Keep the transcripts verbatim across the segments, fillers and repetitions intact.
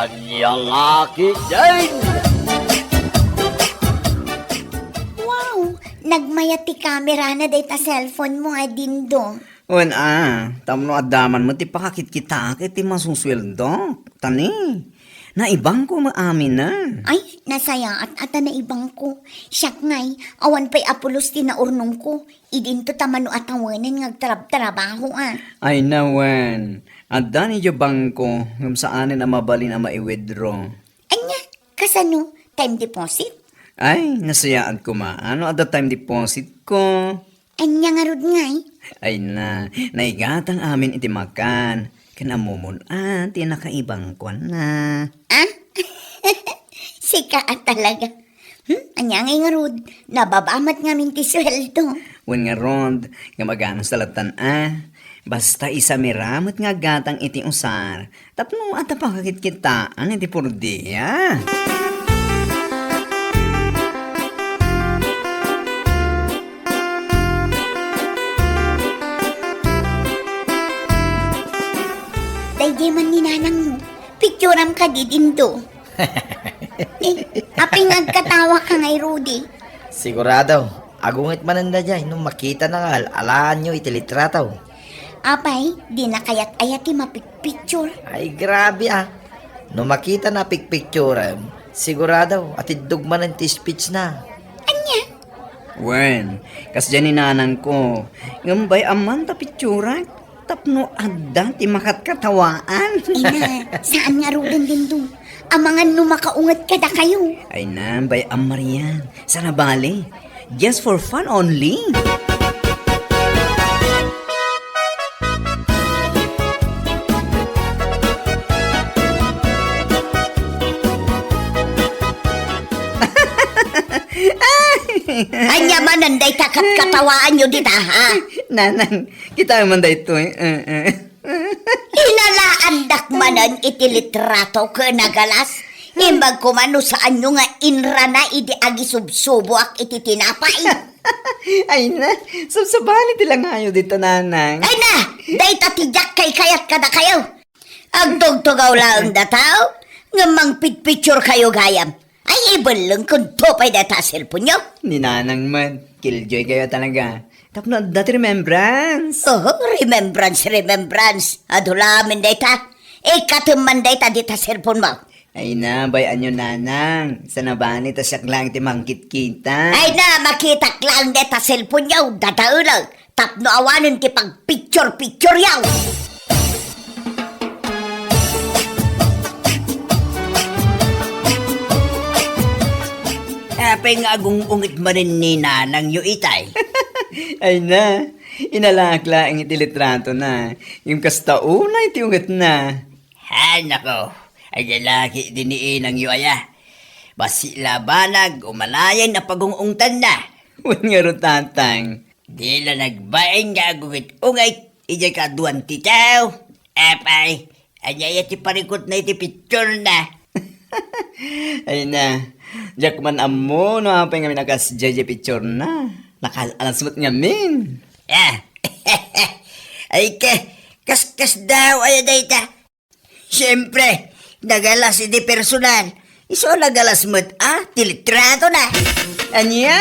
Yang aki din. Wow! Nagmayat ti kamerana dayta cellphone mo, a Dindo. Wen a, tapno adda man met ti pakakitkitaak iti masusueldo. Tani, naibangko met amin a. Ay, nasayaat a ta naibangko. Siak ngay, awan pay a pulos ti naurnongko. Idinto ta mano a tawenen nga agtrabtrabaho a. Ay na wen, adda ni diay bangko, ngem saanen a mabalin a mai-withdraw. Ania, kasano? Time deposit? Ay, nasayaat koma. Ano adda time deposit ko? Ania ngarud ngay? Ay na, naigatang amin iti makan. Ken ammomon a ti nakaibangkuan na. Ah? Sika a talaga. Hmm? Ania ngay ngarud? Nababa met ngamin ti sueldo. Wen ngarud, nga maganus ta lattan a. Basta isamira met nga aggatang iti usar. Tapno adda pakakitkitaan iti purdia. Daydiay man ni nanangmo, picturam kadi Dindo. Eh, apay nga agkatawa ka ngay, Rudy? Sigurado, agunget manen daydiay no makitana nga al-alaanyo iti litrato. Apay, dina kayat aya ti mapicpicture? Ay, grabe a. No makitana a pikpicturem, sigurado, atiddog manen ti speech na. Ania? Wen, kasdiay ni nanangko, ngem bay-am man ta picturak. Tapno adda ti makatkatawaan. Ay na, saan ngaruden Dindo? Amangan no makaunget kadakayo. Ay na, bay-am Marian. Saan a bale. Just for fun only. Ania manen dayta katkatawaanyo dita, ha? Nanang, kitaem man daytoy. Eh, eh. Inalaandak manen iti litrato ken nagalas. Imbag koma no saanyo nga inrana idi agisubsuboak iti tinapay. Ay na, sabsabali ti langayo dita, nanang. Ay na, dayta ti diak kaykayat kadakayo. Agtugtugaw laeng data, ngem mangpicpicture kayo gayam. Ay, ibellengkonto pay dayta a cellphone-yo. Ni nanang man, killjoy kayo talaga. Tapno adda ti remembrance. Oho, remembrance, remembrance. Adu lamin dayta. Ikatem man dayta dita cellphone-mo. Ay na, bay-anyo nanang. Saan a bale ta siak laeng ti mangkitkita. Ay na, makitak laeng dayta cellphone-yo, dadaelek. Tapno awanen ti pagpicture-picture-yo. Apay nga agung-unget manen ni nanangyo itay? Ay na, inalaak laeng iti litratona. Ngem kasta unay ti ungetna. Hay nako, ay lalaki di ni inangyo aya. Bassit la banag, umalayen a pagung-ungtanna. Wen ngarud, tatang. Di la nagbain nga agunget-unget idiay kaaduan ti tao. Apay, ania aya ti parikutna iti picturena? Ay na, diak man ammo no apay ngamin a kasdiay diay picturena. Nakal-alas met ngamin. Ah, ay ka, kaskas daw aya dayta. Siempre, nagalas iti personal. Isu a nagalas met a ti litratona. Ania?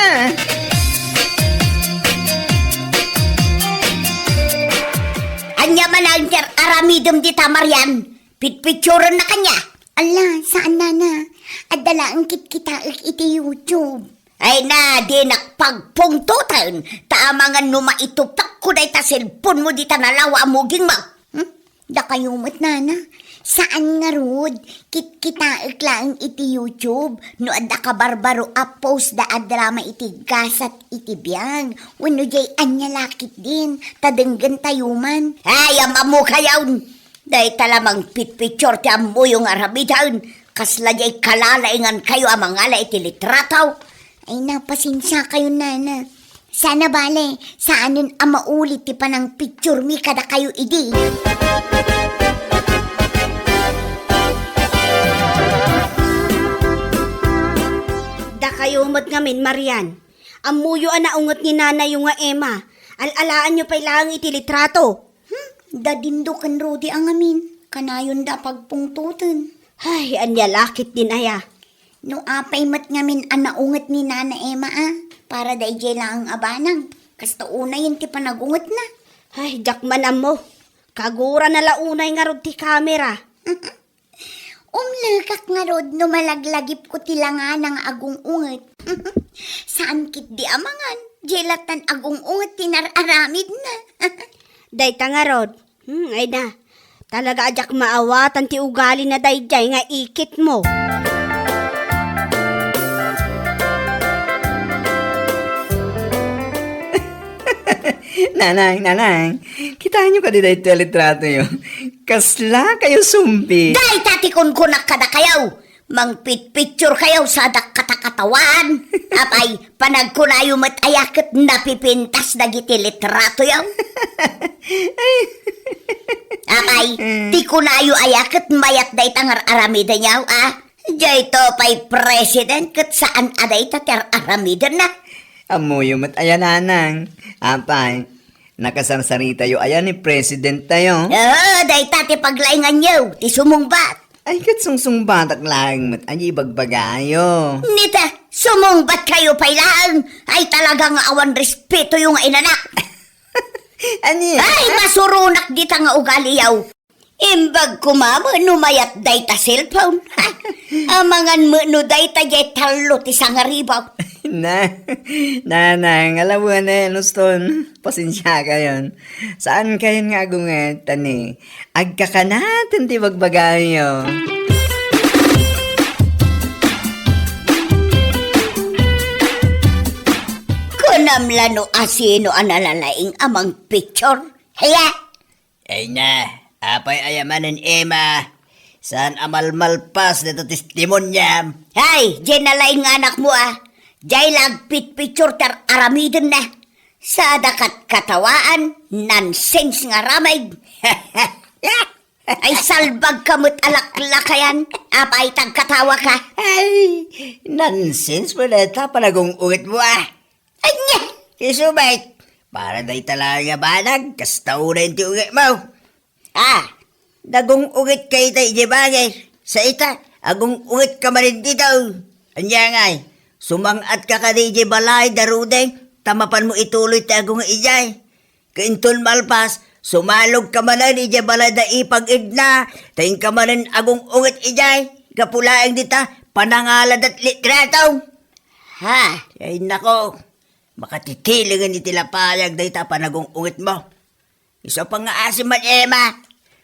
Ania man a inter aramidem dita, Marian? Pitpitsurenna kania? Ala, saan, nana. Adda laeng kitkitaek iti YouTube. Ay na, dinak pagpungtoten, ta amangan no maitupakko dayta cellphone-mo dita nalawa a mugingmo. Hmm? Dakayo met, nana. Saan ngarud, kitkitaek laeng iti YouTube no adda kabarbaro a post da a drama iti gasat iti biag. Wenno diay ania la ketdin, ta denggentayo man. Ay, am-ammokayon! Dayta la mangpitpitsur ti ammoyo nga aramiden, kasla diay kalalaingankayo a mangala iti litrato. Ay, napasensiakayon, nana. Saan a bale, saanen a maulit ti panangpitsurmi kadakayo idi. Dakayo met ngamin, Marian. Ammoyo a naunget ni nanayo nga Emma. Al-alaanyo pay laeng iti litrato. Hmm, da Dindo ken Rudy a ngamin, kanayonda a pagpungtoten. Ay, ania la ketdin aya? No apay met ngamin a naunget ni Nana Emma a, para daydiay laeng a banag. Kasta unayen ti panagungetna. Ay, diak man ammo. Kagurana la unay ngarud ti kamera. Umlekak ngarud no malaglagipko ti langana nga agung-unget. Saan ketdi a mangan, diay lattan agung-unget ti nar-aramidna. Dayta ngarud, hmm, ay na. Talaga a diak maawatan ti ugalina daydiay nga ikitmo. Nanang, nanang, kitaenyo kadi daytoy a litratoyo? Kaslakayo sumpi. Dayta ti kunkunak kadakayo. Mangpitpicture kayo sa dakkatakatawaan. Apay, panagkunayo met aya ket napipintas dagiti litratoyo. Apay, ti kunayo aya ket mayat dayta nga ar-aramidenyo, a? Dayto pay president ket saan a dayta ti ar-aramidenna. Ammoyo met aya, nanang. Apay, nakasarsaritayo aya ni presidentayo? Oo, dayta ti paglainganyo, ti sumungbat. Ay, ket sungsungbatak laeng met aya ibagbagayo. Nita, sumungbatkayo pay laeng. Ay, talaga nga awan respetoyo nga inanak. Ania? Ay, masuronak dita nga ugaliyo. Imbag koma no mayat dayta cellphone. Amangan met no dayta diay tallo ti sangaribaw. Na, nanang, alawen, Nuston. Pasensiakayon. Saankayon nga agunget, ta ni, agkakanaten ti bagbagayo. Kunam la no asino a nalalaing a mangpicture? Aya? Ay na, apay aya manen, Emma? Saan a malmalpas dayta testimoniam? Ay, diay nalaing nga anakmo, a. Diay la agpitpicture ti ar-aramidenna. Sada katkatawaan, nonsense nga aramid. Ay, salbagka met a laklakayan. Apay, tagkatawaka? Ay, nonsense met dayta panagung-ungitmo, a. Ania? Isu met, para dayta laeng a banag, kasta unayen ti ungitmo. A, nagung-ungit kayta idiay bangir. Sa ita, agung-ungetka manen ditoy. Ania ngay, sumang-atka kadi idiay balay da Rudy, ta mapanmo ituloy ti agunget idiay. Ket inton malpas, sumalogka manen idiay balay da Ipang Edna, ta inka manen agung-unget idiay, gapu laeng dita panangaladat litrato. Ha? Ay nako, makatitilingen iti lapayag dayta panagung-ungetmo. Isu a pangngaasim met, Emma.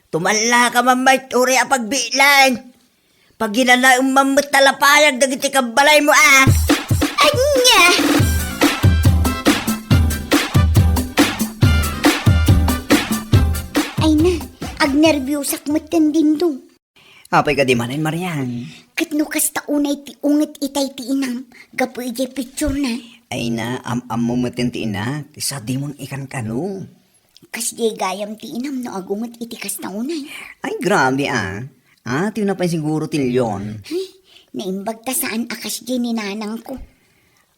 Tumallaka man met uray a pagbilang. Paginanaem man met ta lapayag dagiti kabbalaymo, a. Ania? Ay na, agnerbiosak metten, Dindong. Apay kadi manen, Marian? Ket no kasta unay ti unget itay ti inam, gapu idiay picturena. Ay na, am-ammo metten ti inak, sadimon ikankano. Kasdiay gayam ti inam no agunget iti kasta unay. Ay, grabe, a. Atiwna pay siguro ti leon. Ay, naimbag ta saan a kasdiay ni nanangko.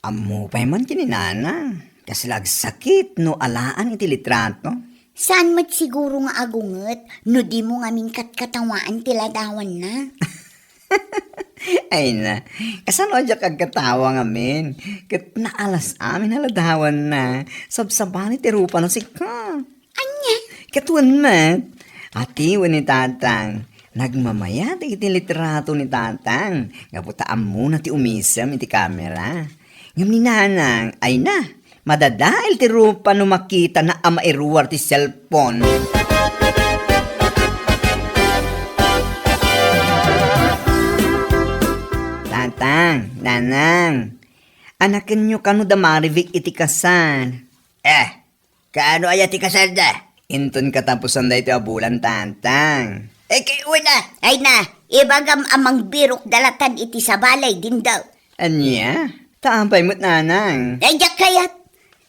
Ammo pay man ken ni nanang, kasla agsakit no alaan iti litrato. Saan met siguro nga agunget no dimo ngamin katkatawaan ti ladawanna? Ay na, kasano a diak agkatawa ngamin? Ket naalas amin a ladawanna, sabsabali ti rupana sika. Ania? Ket wen met, atiwen ni Tatang, nagmamaya dagiti litrato ni Tatang, gapu ta ammona ti umisem iti kamera. Ngem ni Nanang, ay na, madadael ti rupa no makitana a mairuar ti cellphone. Tatang, Nanang, anakenyo kano da Marivic iti kasal? Eh, Kaano aya ti kasalda? Inton katapusan daytoy a bulan, Tatang. Eh, kay, wen a. Ay na, ibagam a mangbirok dalatan iti sabali, Dindong. Ania? Ta apay met, Nanang? Ay, diak kayat.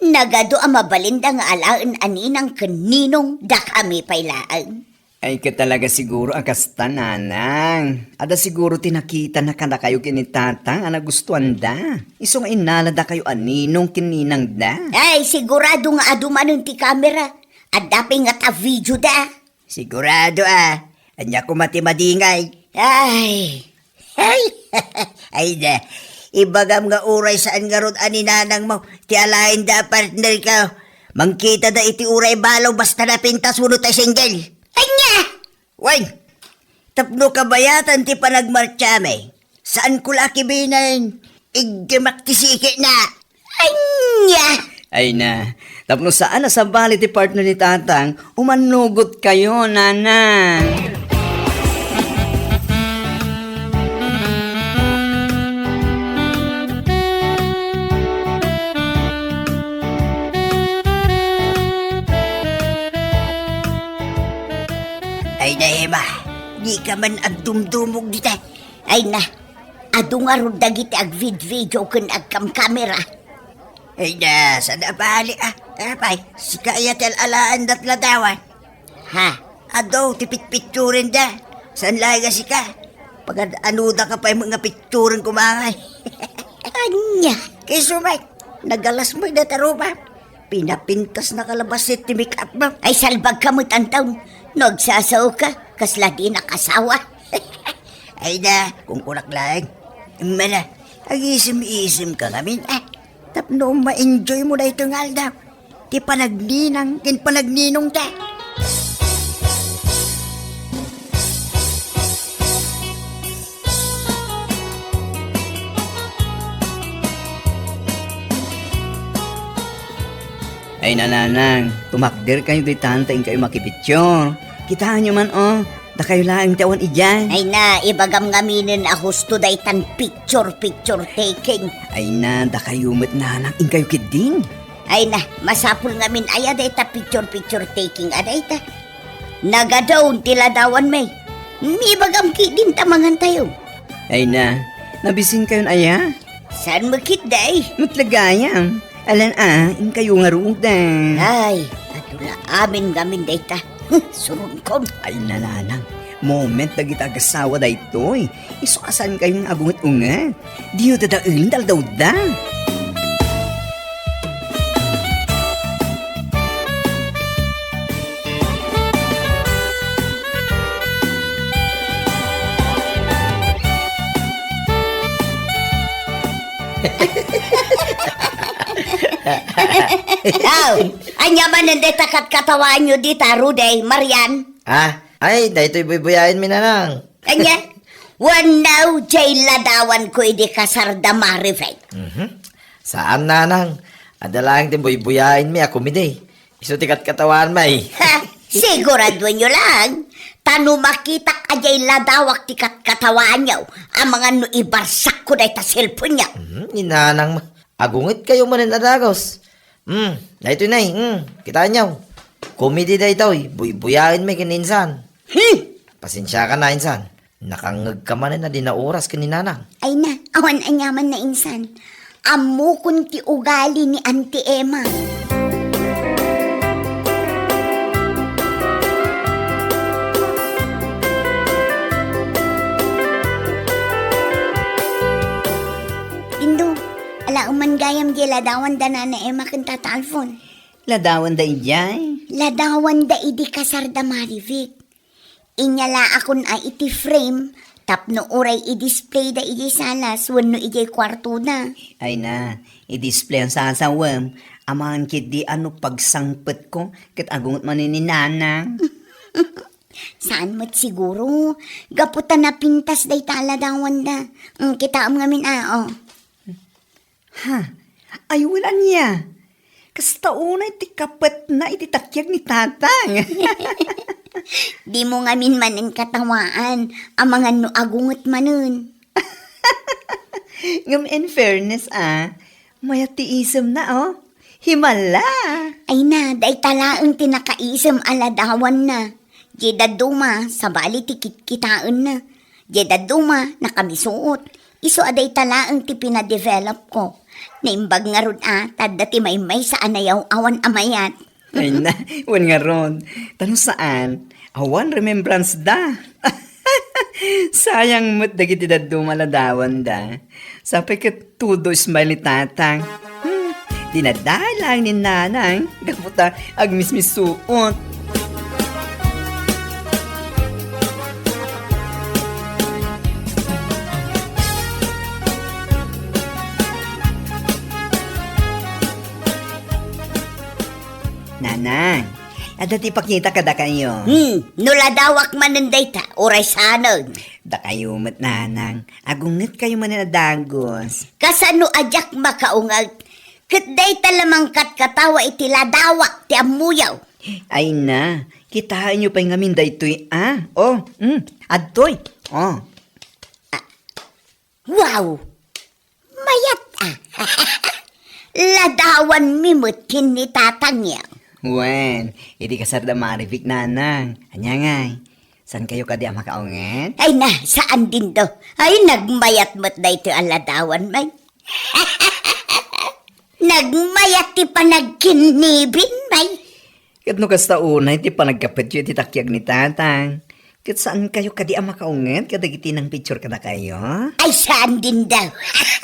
Nagadu a mabalinda nga alaen a ninang ken ninong, dakami pay laeng. Ay, ket talaga siguro a kasta, Nanang. Adda siguro ti nakitana kadakayo ken ni Tatang a nagustuanda. Isu nga innaladakayo a ninong ken ninangda. Ay, sigurado nga adu manen ti kamera. Adda pay ngata videoda. Sigurado a. Ania koma ti madingay? Ay, ay, ay da. Ibagam nga uray saan ngarud a ni nanangmo ti alaen da a partner ko. Mangkita da iti uray balo basta napintas wenno ta single. Ania? Wen, tapno kabayatan ti panagmartsamin, saanko la a kibinen, iggemak ti sikina. Ania? Ay na, tapno saan a sabali ti partner ni Tatang, umannugot kayo, Nanang. Ay na, Emma, di ka man agdumdumog dita. Ay na, adu ngarud dagiti agvidvideo ken agkamkamera. Ay na, saan a bali, ah. Apay, sika aya ti al-alaen dat ladawan. Ha? Adu ti pitpitsurenda. Saan laeng a sika? Pagad-anuda ka pay nga pitsuren kumangay. Ania? Kay sumay, nagalas mo ida taruba. Pinapintas na kalabas ti make-up mo. Ay, salbag ka met, Anton. No agsasao ka, kasla di nakasawa. Ay da, kung kunak laeng. Mala, agisem-isem ka ngamin, ah. Tapno ma-enjoy mo daytoy nga aldaw. Ti panagninang, ken panagninong ta. Ay, nananang, tumakder kayo ditan ta inkayo makipicture. Kitaenyo man, oh, dakayo laeng ti awan idiay. Ay na, ibagam ngaminen a husto daytan picture, picture taking. Ay na, dakayo met, nanang, inkayo ketdin. Ay na, masapul ngamin aya dayta picture, picture taking a dayta. Nagadaw ti ladawan, may. Ibagam ketdin ta mangantayo. Ay na, nabisin kayon aya? Saan mo ketdi? Met la gayam. Alan a, inkayo ngaruden. Ay, adu la amin ngamin dayta. Suronkon. Ay, nananang. Moment dagiti agasawa daytoy. Isu a saan kayo nga agunget-unget. Diyo dadaelen ti aldawda. Aw, ania manen dayta katkatawaanyo dita, Rudy, Marian? Ah, ay, daytoy buybuyaenmi, nanang. Ania? Wenno, jay ladawanko idi kasar da Marivic. Mhm. Saan, nanang. Adda laeng ti buybuyaenmi a komedi. Isu ti katkatawaanmi. Ha, siguraduenyo lang. Ta no makitak a jay ladawak ti katkatawaanyo, amangan no ibarsakko dayta cellphone-yo. Mhm, ni nanang ma-, agunget kayo manen a dagus. Hmm, daytoy nay, hmm, kitaenyo. Komedi daytoy, buybuyaenmi ken ni insan. Hmm. Pasensiakan a, insan. Nakangngegka manen a di naoras ken ni nanang. Ay na, awan aniamanna insan. Ammokon ti ugali ni Auntie Emma. Indo, ala man gayam jay ladawanda Nana Emma ken Tata Alfon. Ladawanda idiay? Ladawanda idi kasar da Marivic. Inyalaakon a iti frame tapno uray i-display da idiay salas wenno idiay kuartoda. Ay na, i-display a sasawem, amangan ketdi a no pagsangpetko ket agunget manen ni nanang. Saan met siguro, gapu ta napintas dayta a ladawanda. Mm, kitaem ngamin a, oh. Ha? Ay, wen ania? Kasta unay ti kapetna iti takiag ni Tatang. Dimo ngamin manen katawaan, amangan no agunget manen. Ngem in fairness, ah, mayat ti isemna, oh. Himala! Ay na, dayta laeng ti nakaisem a ladawanna. Jay dadduma, sabali ti kitkitaenna. Jay dadduma, nakamisuot. Isu a dayta laeng ti pinadevelopko. Naimbag ngarud a, ta adda ti maymaysa a nayaw-awan a mayat. Ay na, wen ngarud. Ta no saan, awan remembrance da. Sayang met dagiti dadduma a ladawanda. Sapay ket todo smile ni Tatang. Hmm, dinadalan ni Nanang, gapu ta agmismisuot. Adda ti ipakita kadakayo. Hmm, no ladawak manen dayta, uray saanen. Dakayo met, nanang. Agungetkayo manen a dagus. Kasano a diak makaunget? Ket dayta la mangkatkatawa iti ladawak ti ammoyo. Ay na, kitaenyo pay ngamin daytoy, a? Oh, mm, adtoy. Oh. Wow! Mayat a. Ladawanmi met ken ni tatangyo. Wen, idi kasarda maripik, nanang. Ania ngay? Saankayo kadi a makaunget? Ay na, saan dindo. Ay, nagmayat met daytoy a ladawan, may. Nagmayat ti panagkinnibin, may. Ket no kasta unay ti panagkapetyo iti takiag ni tatang, ket saankayo kadi a makaunget kadagiti nangpicture kadakayo? Ay, saan din daw.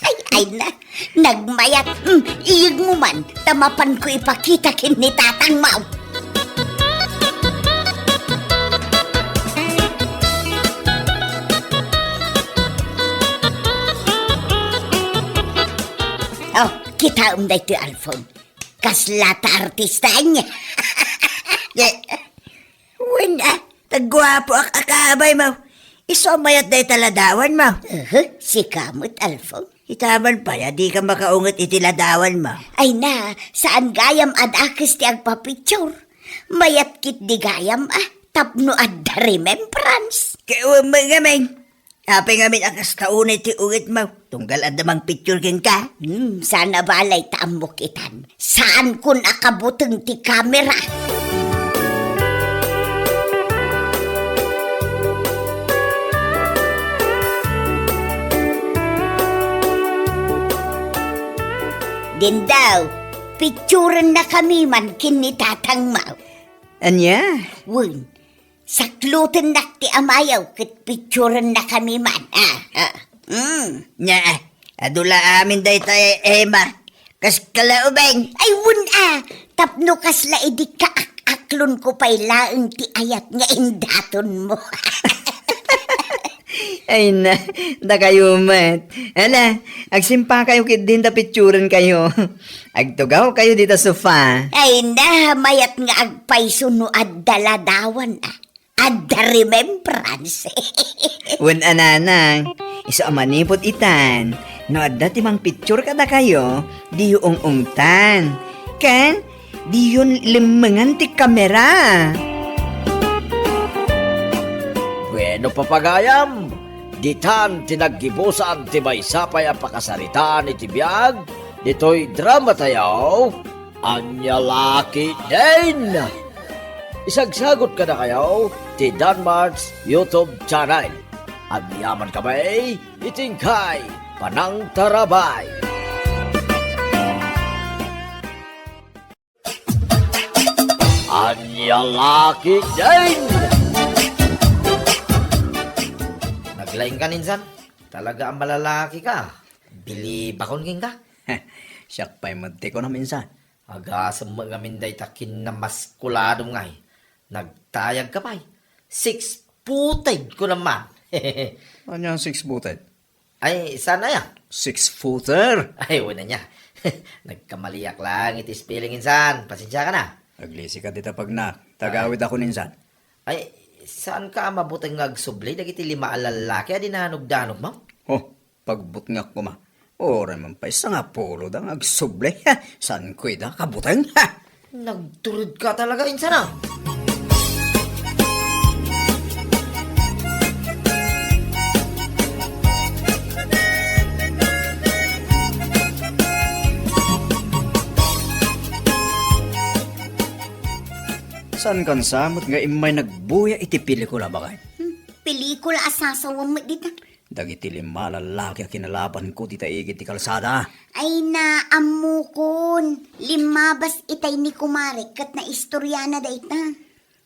Ay, ay na, nagmayat. Hmm, iyegmo man, ta mapanko ipakita ken ni tatangmo. Oh, kitaem daytoy, Alfon. Kasla ta artista ania. Wen, a, tagguapoak a kabaymo. Isu a mayat dayta ladawanmo. Aha, sika met, Alfon. Itaman pay a dika makaunget iti ladawanmo. Ay na, saan gayam a dakes ti agpapicture. Mayat ketdi gayam a, tapno adda remembrance. Ket wen met ngamin. Apay ngamin a kasta unay ti ungetmo, tunggal adda mangpicture kenka? Hmm, saan a balay ta ammok itan. Saankon a kabuteng ti kamera. Din daw, picturennakami man ken ni tatangmo. Ania? Wen, saklutennak ti amayo ket picturennakami man. Ah, ah. Mm. Nia, adu la amin dayta, Emma. Kas kalaubeng. Ay, wen a, tapno kasla idi kaak-aklonko pay laeng ti ayat nga indatonmo. Ay na, dakayo met. Ala, agsimpakayo ketdin ta picturenkayo. Agtugawkayo dita sofa. Ay na, mayat nga agpayso no adda ladawan a. Adda remembrance. Wen a, nanang, isu a manipud itan, no adda ti mangpicture kadakayo, diyo ung-ungtan. Ken, diyon lemmengan ti kamera. Bueno, papagayam, ditan ti naggibusan ti maysa pay a pakasaritaan iti biag ditoy dramatayo, Ania La Ketdin. Isagsagut kadakayo ti Danmart's YouTube channel. Agyamankami iti inkay panangtarabay. Ania La Ketdin! Naglaing ka, insan. Talaga a malalaki ka. Bilibakon kenka. Siak pay met ti kunam, insan. Agasem met ngamin dayta kinnamaskuladom ngay. Nagtayag ka pay. Six-footed ko naman. Ania six-footed? Ay, saan aya? Six-footer? Ay, wen ania. Nagkamaliak lang iti spelling, insan. Pasensiaka na. Aglisi ka dita, pagnak. Tagawid ako, insan. Ay, saan ka a mabuteng nga agsubli dagiti lima a lallaki a dinanogdanogmo? Oh, pagbutngak koma. Uray man pay sangapulo da nga agsubli. Ha, saanko ida kabuteng? Ha! Nagtured ka talaga, insan, a. Saan kansa met nga immay nagbuya iti pelikula, baket? Hmm, pelikula a sasawem met dita. Dagiti lima a lallaki a kinalabanko dita igid ti kalsada. Ay na, ammokon. Limmabas itay ni kumarek ket naistoriana dayta.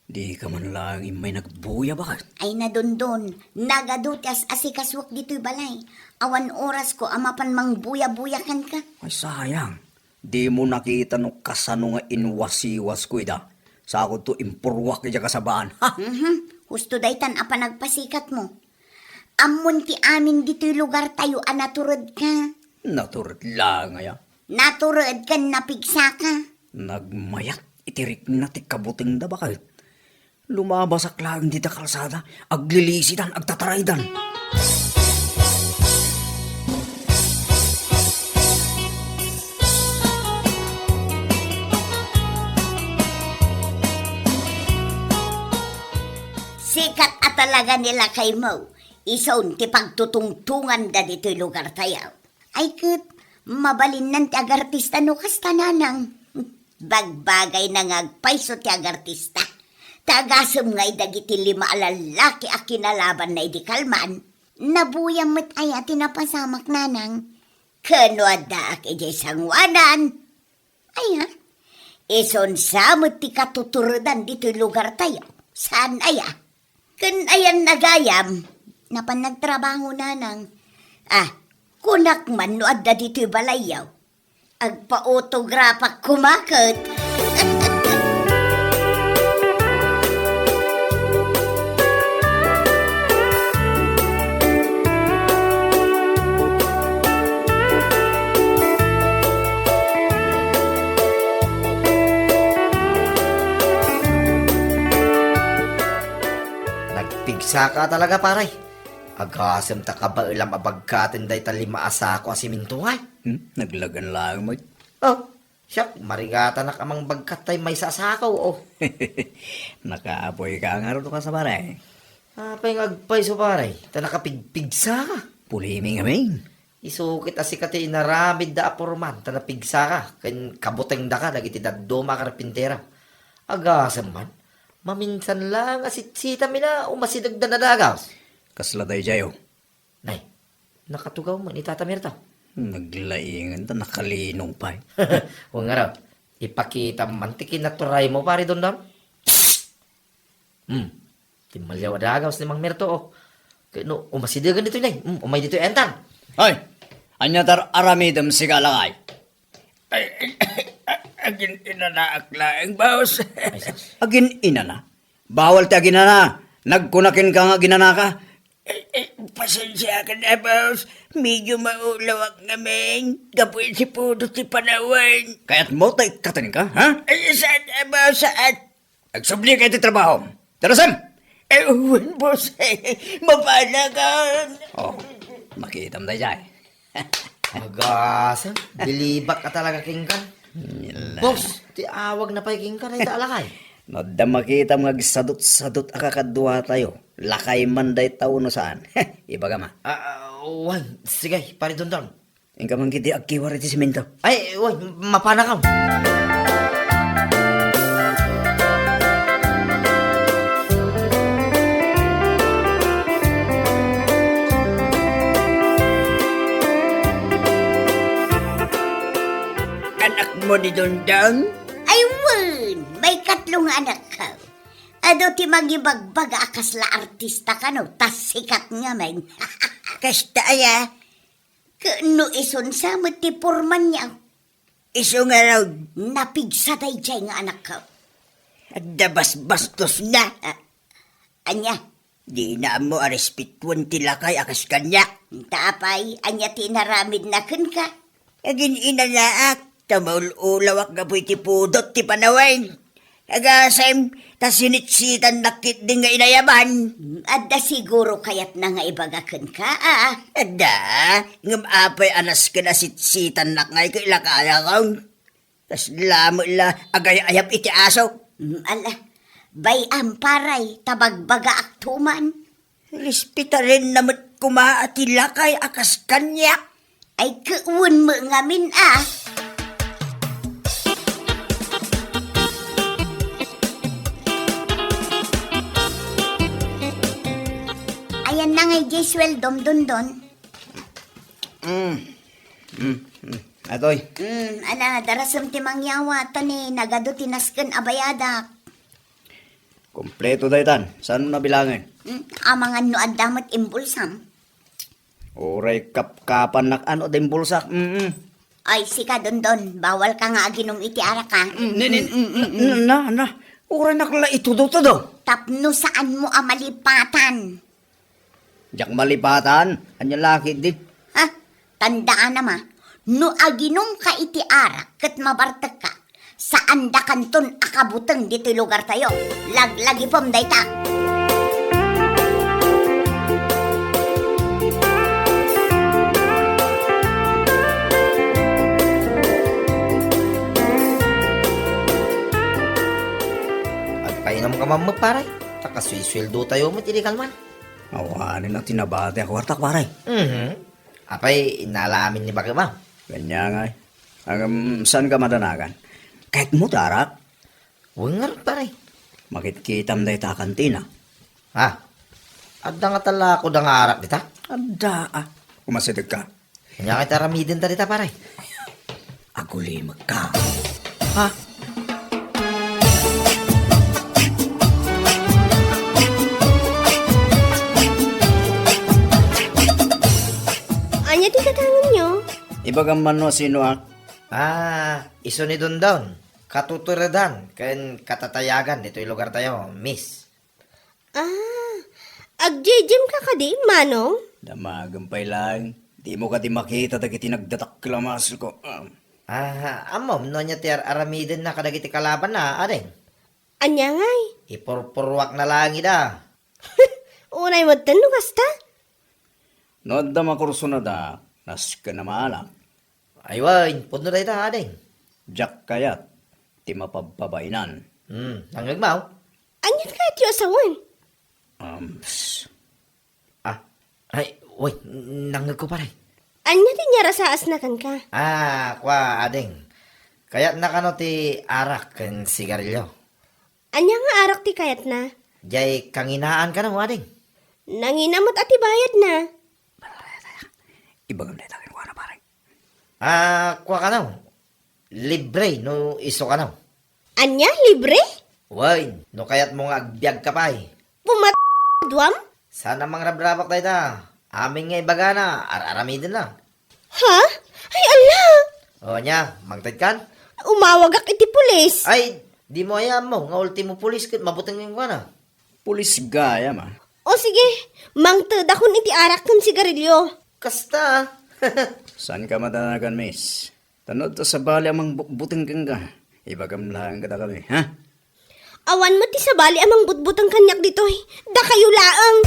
Dika man laeng immay nagbuya, baket? Ay na, Dondon, nagadu ti as-asikasuak ditoy balay. Awan orasko a mapan mangbuya-buya kenka. Ay, sayang. Dimo nakita no kasano nga inwasiwasko ida. Sakodto impurruak idiay kasabaan. Ha! Mhm. Husto daytan a panagpasikatmo. Ammon ti amin ditoy lugartayo a naturedka. Natured laeng aya? Natured ken napigsaka. Nagmayat. Iti rikna ti kabutengda, baket. Lumabasak laeng dita kalsada, aglilisidan, agtataraydan. Sikat a talaga ni lakaymo, isun ti pagtutungtunganda ditoy lugartayo. Ay ket, mabalinnan ti agartista no kasta, nanang. Bagbagayna nga agpayso ti agartista. Ta agasem ngay dagiti lima a lallaki a kinalabanna idi kalman. Nabuyam met aya ti napasamak, nanang? Ken no addaak idiay sangoanan, aya, isun sa met ti katuturedan ditoy lugartayo. Saan aya? Ken ayan nagayam? Napan nagtrabaho, nanang. Ah, kunak man no adda ditoy balayyo. Agpaotograpak koma ket. Nagpigsaka talaga, pare. Agasem ta kabaelam a bagkaten dayta lima a sako a siminto, ay. Hmm, naglagan laeng met. Oh, siak, marigatanak a mangbagkat tay maysa a sako, oh. Nakaapoyka ngarud, kas, pare. Apay nga agpayso, pare, ta nakapigpigsaka. Pulimi ngamin. Isu ket a sika ti inaramidda a porman ta napigsaka ken kabutengdaka dagiti dadduma a karpintero. Agasem man, maminsan laeng a sitsitam ila umasidegda nadagas. Kasla daydiayo. Nay, nakatugaw man ni Tata Mirto. Naglaingan ta nakalinong pay. Wen ngarud, ipakitam man ti kinaturaymo, pare Dondon. Hmm. Timmaliaw a dagas ni Mang Mirto, oh. Kay no, umasidegen ditoy, nay. Hmm, umay ditoy, entan. Hoy! Ania ti ar-aramidem, sika lakay? Ay, ay, ay, agin-inanaak laeng, boss. Ay, sus. Agin-inana? Bawal ti aginana. Nagkuna kenka nga aginanaka. Eh, eh, pasensiakan, eh, boss. Medyo maulawak ngamin. Gapu iti pudot ti panawen. Kayatmo ta ikkatenka, ha? Ay, saan, eh, boss, saan? Agsubli ka iti trabahom. Darasem! Eh, wen, boss. Mapanakan. Oh, makitam daydiay. Agasem, bilibak ka talaga kenkan. Yala. Boss, ti awag na pay kenkan, ay ta lakay. No adda makitam nga agsadot-sadot a kakaduatayo, lakay man dayta wenno saan. Ibagam a. Ah, ah, wen, sige, pare Dondon. Inka man ketdi agkiwar iti semento. Ay, wen, mapanakaw. Anakmo ni Dondon? Ay, wen, maikatlo nga anakko. Adu ti mangibagbaga a kasla artista kano, ta sikat ngamin. Kasta aya? Ket no isun sa met ti porman niya. Isu ngarud, napigsa daydiay nga anakko. Adda basbastosna. Ah, ania? Dina ammo a respetuen ti lakay a kas kaniak. Ta apay, ania ti inaramidna kenka? Agin-inanaak, ta maul-ulawak gapu iti pudot ti panawen. Agasem, ta sinitsitannak ketdi nga inayaban. Adda siguro kayatna nga ibaga kenka, a? Adda, ngem apay a nasken a sitsitannak ngay ket lakayakon? Kasla met la agay-ayab iti aso. Mm, ala, bay-am, paray, ta bagbagaakto man. Respetarenna met koma a ti lakay a kas kaniak. Ay, ket wen met ngamin a. Ayanna ngay diay sueldom, Dondon. Mm. Mm, mm. Atoy. Mm, ala, darasem ti mangyawa, ta ni nagadu ti nasken a bayadak. Kompleto daytan. Saan mo nabilangen? Mm, amangan no adda met imbulsam. Uray kapkapannak ano da imbulsak. Mm-mm. Ay, sika, Dondon, bawal ka nga aginum iti arak, a. Mm, Ni, ni, mm, mm, mm, mm. Na, na, na. Uray nak la itudo-tudo. Tapno saan mo a malipatan. Diak malipatan. Ania la ketdi? Ha? Tandaanam a, no aginumka iti arak ket mabartekka, Saandakanton a kabuteng ditoy lugartayo. Laglagipem dayta. Agpainumka man met, pare. Ta kasusueldotayo met idi kalman. Awanen a tinabati a kuartak, pare. Mhm. Apay, innala amin ni bakema? Ania ngay. Ngem, saanka madanagan? Kayatmo ti arak? Wen ngarud, pare. Makitkitam dayta a kantina. Ha? Adda ngata la kuda nga arak dita? Adda, a. Umasidegka. Ania ngay ti aramidenta dita, pare? Agulimekka. Ha? Ania ti katangenyo? Ibagam man no sinoak? Ah, isu ni Dondon. Katuturedan ken katatayagan ditoy lugartayo, miss. Ah, agjejemka kadi, Manong? Damagem pay laeng. Dimo kadi makita dagiti nagdadaklamasko. Ah. Ah, ammom no ania ti ar-aramidenna kadagiti kalabanna, ading? Ania ngay? Ipurpuruakna laeng ida. Unay metten no kasta? No adda makursunada, nasken a maalak. Ay wen, pudno dayta, ading. Diak kayat ti mapabpabainan. Hmm, nangngegmo? Aniat kayatyo a sawen? Um, s- Ah, ay, wen, nangngegko, pare. Ania ti inyarasaasna kenka? Ah, kua, ading. Kayatna kano ti arak ken sigarilyo? Ania nga arak ti kayatna? Jay kanginaan kano, ading. Nangina met a ti bayadna. Ibagam dayta kenkuana, pare. Ah, kua kano. Libre no isu kano. Ania, libre? Wen, no kayatmo nga agbiagka pay. Pumat-, duam? Saan a mangrabrabak dayta. Amin nga ibagana, ar-aramidenna. Ha? Ay, ala! O, ania, mangtedkan? Umawagak iti pulis. Ay, dimo aya ammo nga ultimo pulis ket mabuteng kenkuana. Pulis gayam a. O sige, mangtedakon iti arak ken sigarilyo. Kasta. Saanka madanagan, miss? Tano ta sabali a mangbutbuteng kenka. Ibagam laeng kadakami, ha? Awan met ti sabali a mangbutbuteng kaniak ditoy. Dakayo laeng.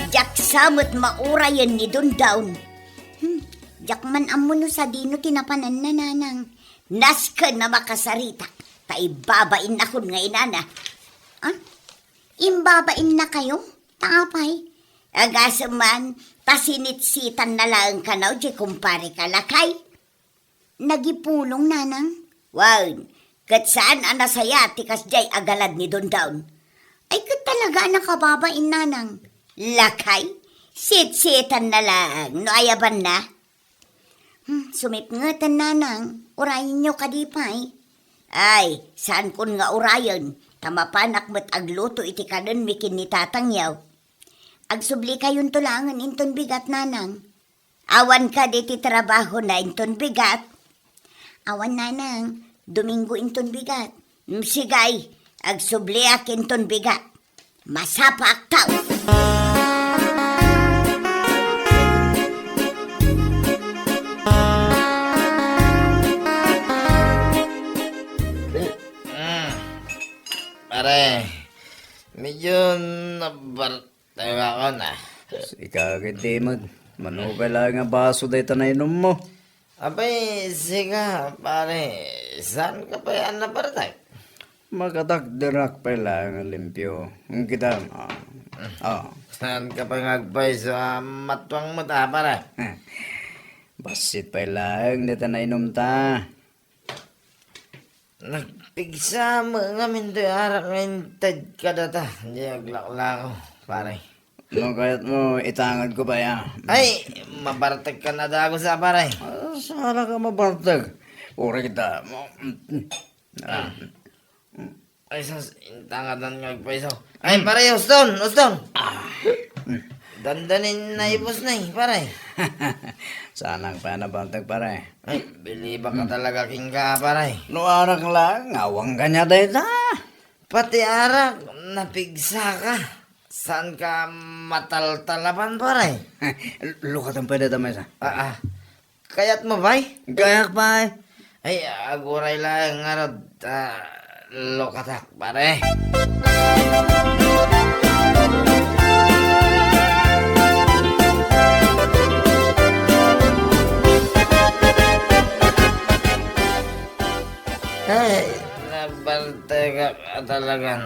Diak sa met maurayen ni Dondon. Hmm, diak man ammo no sadino ti napananna, nanang. Nasken a makasaritak, ta ibbabainnakon nga inana. Ah? Imbabainnakayo? Ta apay? Agasem man, ta sinitsitanna laeng kano diay kumpareka, lakay. Nagipulong, nanang? Wen, ket saan a nasayaat ti kasdiay a galad ni Dondon. Ay, ket talaga a nakababain, nanang. Lakay, sitsitanna laeng no ayabanna. Hmm, sumipngeten, nanang, urayenyo kadi pay? Ay, saankon nga urayen, ta mapanak met agluto iti kanenmi ken ni tatangyo. Agsublikayon to laengen inton bigat, nanang. Awan kadi ti trabahona inton bigat? Awan, nanang, Domingo inton bigat. Hmm, sige, agsubliak inton bigat. Masapaak tao. Mm. Pare, medyo nabartay ako na. Sika, ket di met. Mano pay laeng a baso dayta nainummo? Apay, sika, pare, saanka pay a nabartek? Makatakderak pay laeng a limpio. Ngem kita, ah, ah. Saanka pay nga agpayso a matuang met, ah, pare? Bassit pay laeng dayta nainumta. Nagpigsa met ngamin toy arak nga inted kadata. Di aglaklako, pare. No kayatmo, itangedko pay, ah. Ay, mabartek ka na dagus, ah, pare. Ah, saan ka mabartek? Uray kita. Ah. Ay, sus, intangadan nga agpayso. Ay, pare, uston, uston. Ah. Dandanin naibus na eh, pare. Saanak pay a nabartek, pare. Ay, bilibak ka talaga kenka, pare. No arak la, ngawang kaniak dayta. Pati arak, napigsaka. Saanka mataltalaban, pare? Lukaten pay dayta maysa. Ah, ah. Kayatmo pay? Kayak pay. Ay, aguray laeng ngarud, ah, lukatak, pare. Ay, nabartekak a talagan,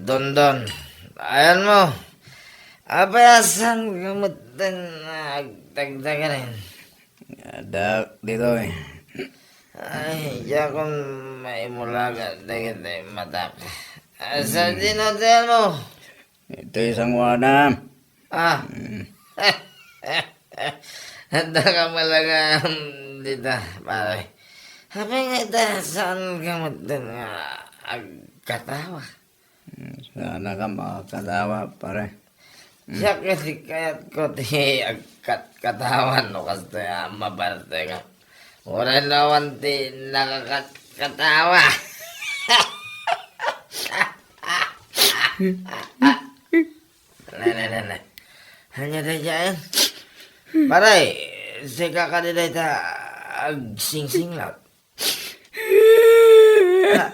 Dondon. Ayanmo, apay a saanka metten a agdagdagarin? Adda ditoy. Ay, diakon maimulaga dagiti matak. Asa din hotelmo? Itoy sangoanam. Ah. Mm. Adda ka malagam dita, pare. Apay nga ita, saanka metten nga agkatawa? Saanka makakatawa, pare. Siak kadi kayatko ti agkatkatawa no kastoy a mabartek. Uray no awan ti nakakatkatawa. Ne, ne, ne, ne. Ania daydiay? Pare, sika kadi dayta agsingsinglat? A-,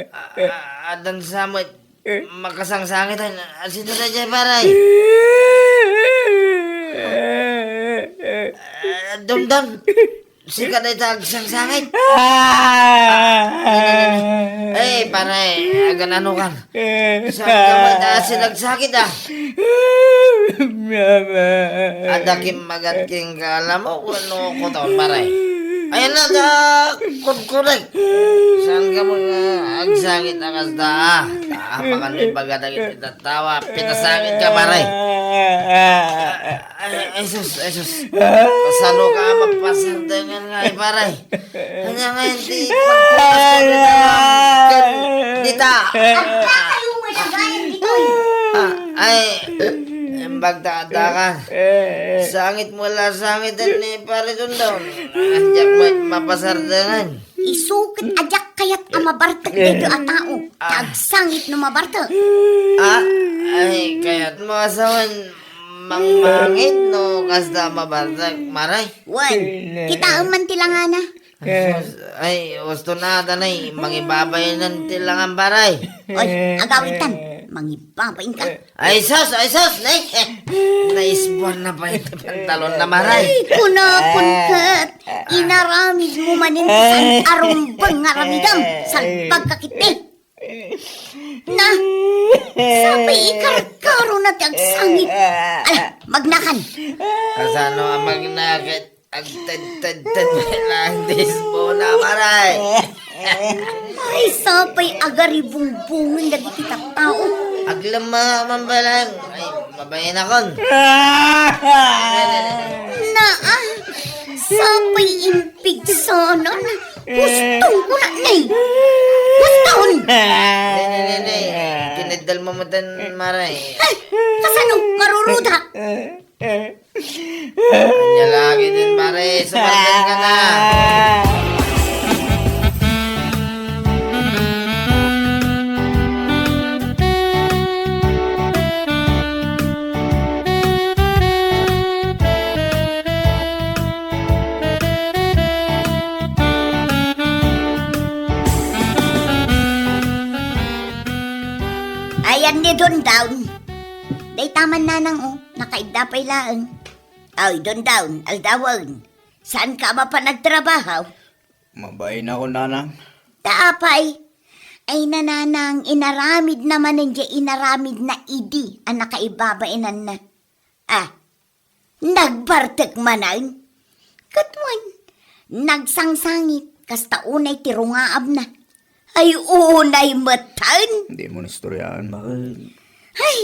a-, addan sa met makasangsangit. Sino daydiay, pare? A, Dondon, sika dayta agsangsangit. Ay, pare, agan-anokan. Saanka met a sinagsangit, a? Adda kimmagat kenka a lamok wenno koton, pare? Ayan na, da, kurkurek. Saanka met agsangit a kasta, a? Apakan ibaga dagiti tattao a pinasangitka, pare. Ay, ay, sus, ay, sus. Kasano ka mapasardengan nga, ay, pare? Ania nga iti pagpukasko dita? Agkatayo met agayan ditoy. A, ay, imbag ta adda ka. Sangitmo la sangiten ni Pare Dondon. A, diak met mapasardengan. Isu ket a diak kayat a mabartek daytoy a tao. Ta agsangit no mabartek. A, ay, kayatmo a sawen mangmangit no kasta a mabartek, pare? Wen, kitaem man ti langana. Ay, sus, ay, usto na, danay, mangibabain ti langan, pare. Oy, agawitan, mangibabainka. Ay, sus, ay, sus, ne. Naisbuan na pay ti pantalonna, pare. Ay, kunakon ket, inaramidmo manen ti saan a rumbeng nga aramidem, salbagka ketdi. Na, sapay ikarkarona ti agsangit. Ala, magnakan. Kasano a magnakan? Agtedtedted met laeng ti isbona, pare. Ay, sapay agaribungbungen dagiti tattao. Aglemma man pay laeng. Ay, mabainakon. Naa, sapay impigsanan. Huston kuna, ne. Huston! Ne, ne, ne, ne. Kineddalmo metten, pare. Ay, kasano? Maruruda. Ania la ketdin, pare, sumardenka na. Ayan ni Dondon. Dayta man nanang, o, nakaidda pay laeng. Ay, Dondon, aldawen. Saanka a mapan agtrabaho? Mabainakon, nanang. Ta apay? Ay, nanang, inaramidna manen diay inaramidna idi a nakaibabainanna. A, nagbartek manen? Ket wen, nagsangsangit, kasta unay ti rungaabna. Ay, unay metten. Dimo istoryaen, baket. Ay,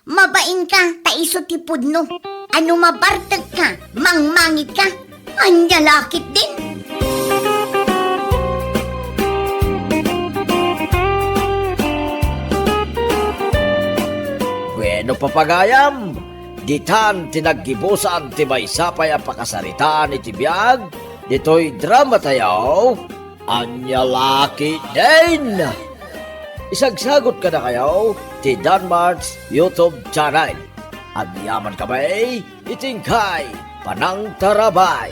mabainka, ta isu ti pudno. A no mabartekka, mangmangitka, ania la ketdin? Bueno, papagayam, ditan ti naggibusan ti maysa pay a pakasaritaan iti biag ditoy dramatayo, Ania La Ketdin. Isagsagut kadakayo ti Danmart's YouTube channel. Agyamankami iti inkay panangtarabay.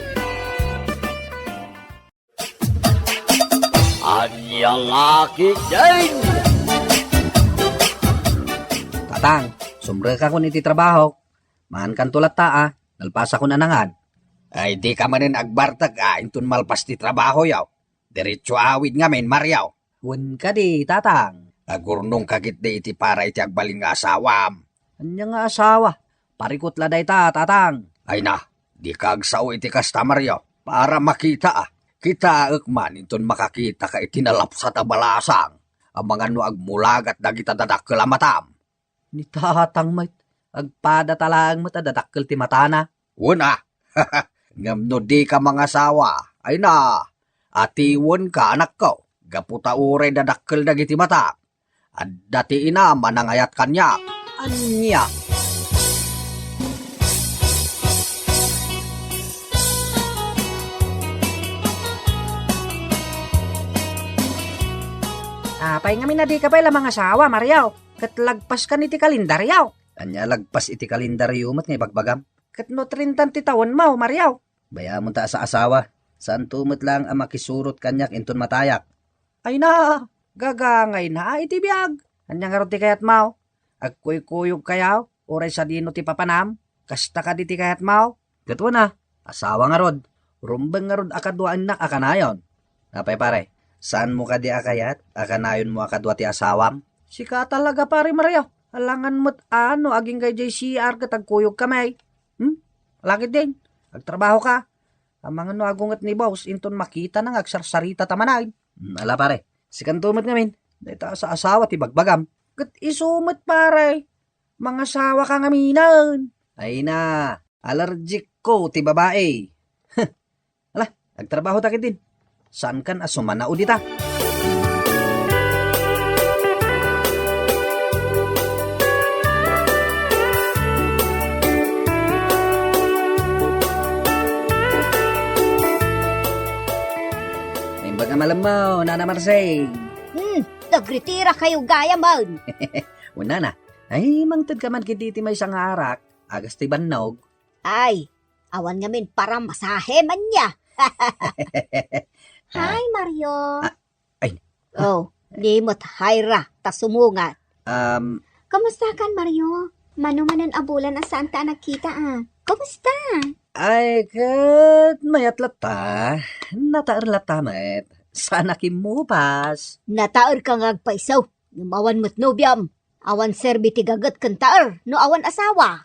Ania La Ketdin! Tatang, sumrekakon iti trabahok. Maankanto latta a, nalpasakon a nangan. Ay, dika manen agbartek a inton malpas ti trabahoyo. Diretso awid ngamin, Mario. Wen kadi, Tatang. Agurnongka ketdi iti para iti agbalin nga asawam. Ania nga asawa? Parikut la dayta, Tatang. Ay na, dika agsao iti kasta, Mario. Para makita a. Kitaek man inton makakitaka iti nalapsat a balasang. Amangan no agmulagat dagita dadakkel a matam. Ni Tatang met, agpadata laeng met a dadakkel ti matana. Wen a. Ngem no dika mangasawa, ay na, atiwenka, anakko, gapu ta uray dadakkel dagiti matam. Adda ti inam a nangayat kaniak. Ania? Apay ngamin a dika pay la mangasawa, Mario? Ket lagpaskan iti kalendaryo. Ania lagpas iti kalendaryo met nga ibagbagam? Ket no trinta ti tawenmo, Mario? Bay-amon ta asaasawa. Saanto met laeng a makisurot kaniak inton matayak. Ay na, gagangayna iti biag. Ania ngarud ti kayatmo? Agkuykuyogkayo, uray sadino ti papanam? Kasta kadi ti kayatmo? Ket wen a, asawa ngarud. Rumbeng ngarud a kaduaennak a kanayon. Apay, pare, saanmo kadi a kayat a kanayonmo a kadua ti asawam? Sika talaga, pare Mario. Alangan met a no agingga idiay C R ket agkuyogkami. Hmm? Laketdin, agtrabahoka. Amangan no agunget ni boss inton makitana nga agsarsarita ta manen. Hmm, ala, pare, sikanto met ngamin. Dayta asaasawa ti bagbagam. Ket isu met, pare. Mangasawaka ngaminen. Ay na, allergic ko ti babae. Ala, agtrabahota ketdin. Saankan a sumanao dita. Naimbag a malemmo, Nana Marsing. Hmm, nagritirakayo gayam. Wen, Nana, ay, mangtedka man ketdi ti maysa nga arak, agas ti bannog. Ay, awan ngamin paramasahem, ania? Hi, Mario. Ah, ay. Oh, di met hi ra, ta sumungat. Um, Kamustakan, Mario? Mano manen a bulan a saanta a nagkita, a? Kamusta? Ay, ket mayat latta. Nataer latta met. Saan a kimmupas. Nataerka nga agpayso. Ngem awan met nobiam. Awan serbi ti gaget ken taer no awan asawa.